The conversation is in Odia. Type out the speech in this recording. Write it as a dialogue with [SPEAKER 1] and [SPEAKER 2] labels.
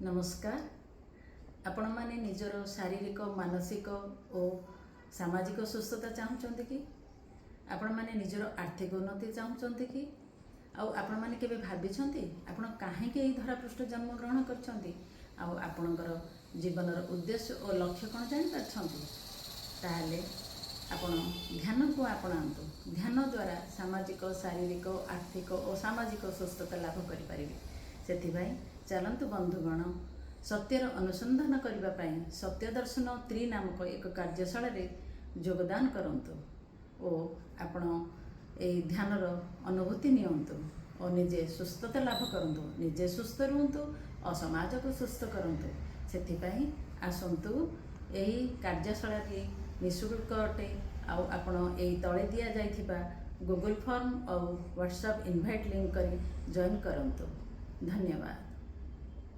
[SPEAKER 1] ନମସ୍କାର। ଆପଣମାନେ ନିଜର ଶାରୀରିକ, ମାନସିକ ଓ ସାମାଜିକ ସୁସ୍ଥତା ଚାହୁଁଛନ୍ତି କି? ଆପଣମାନେ ନିଜର ଆର୍ଥିକ ଉନ୍ନତି ଚାହୁଁଛନ୍ତି କି? ଆଉ ଆପଣମାନେ କେବେ ଭାବିଛନ୍ତି, ଆପଣ କାହିଁକି ଏହି ଧରାପୃଷ୍ଠ ଜନ୍ମଗ୍ରହଣ କରିଛନ୍ତି ଆଉ ଆପଣଙ୍କର ଜୀବନର ଉଦ୍ଦେଶ୍ୟ ଓ ଲକ୍ଷ୍ୟ କ'ଣ ଜାଣିପାରୁଛନ୍ତି? ତାହେଲେ ଆପଣ ଧ୍ୟାନକୁ ଆପଣାନ୍ତୁ। ଧ୍ୟାନ ଦ୍ୱାରା ସାମାଜିକ, ଶାରୀରିକ, ଆର୍ଥିକ ଓ ସାମାଜିକ ସୁସ୍ଥତା ଲାଭ କରିପାରିବେ। ସେଥିପାଇଁ ଚାଲନ୍ତୁ ବନ୍ଧୁଗଣ, ସତ୍ୟର ଅନୁସନ୍ଧାନ କରିବା ପାଇଁ ସତ୍ୟ ଦର୍ଶନ ତ୍ରି ନାମକ ଏକ କାର୍ଯ୍ୟଶାଳାରେ ଯୋଗଦାନ କରନ୍ତୁ ଓ ଆପଣ ଏହି ଧ୍ୟାନର ଅନୁଭୂତି ନିଅନ୍ତୁ ଓ ନିଜେ ସୁସ୍ଥତା ଲାଭ କରନ୍ତୁ। ନିଜେ ସୁସ୍ଥ ରୁହନ୍ତୁ ଓ ସମାଜକୁ ସୁସ୍ଥ କରନ୍ତୁ। ସେଥିପାଇଁ ଆସନ୍ତୁ। ଏହି କାର୍ଯ୍ୟଶାଳାଟି ନିଃଶୁଳ୍କ ଅଟେ। ଆଉ ଆପଣ ଏଇ ତଳେ ଦିଆଯାଇଥିବା ଗୁଗୁଲ୍ ଫର୍ମ ଆଉ ହ୍ୱାଟ୍ସଆପ୍ ଇନଭାଇଟ୍ ଲିଙ୍କ୍ କରି ଜଏନ୍ କରନ୍ତୁ। ଧନ୍ୟବାଦ।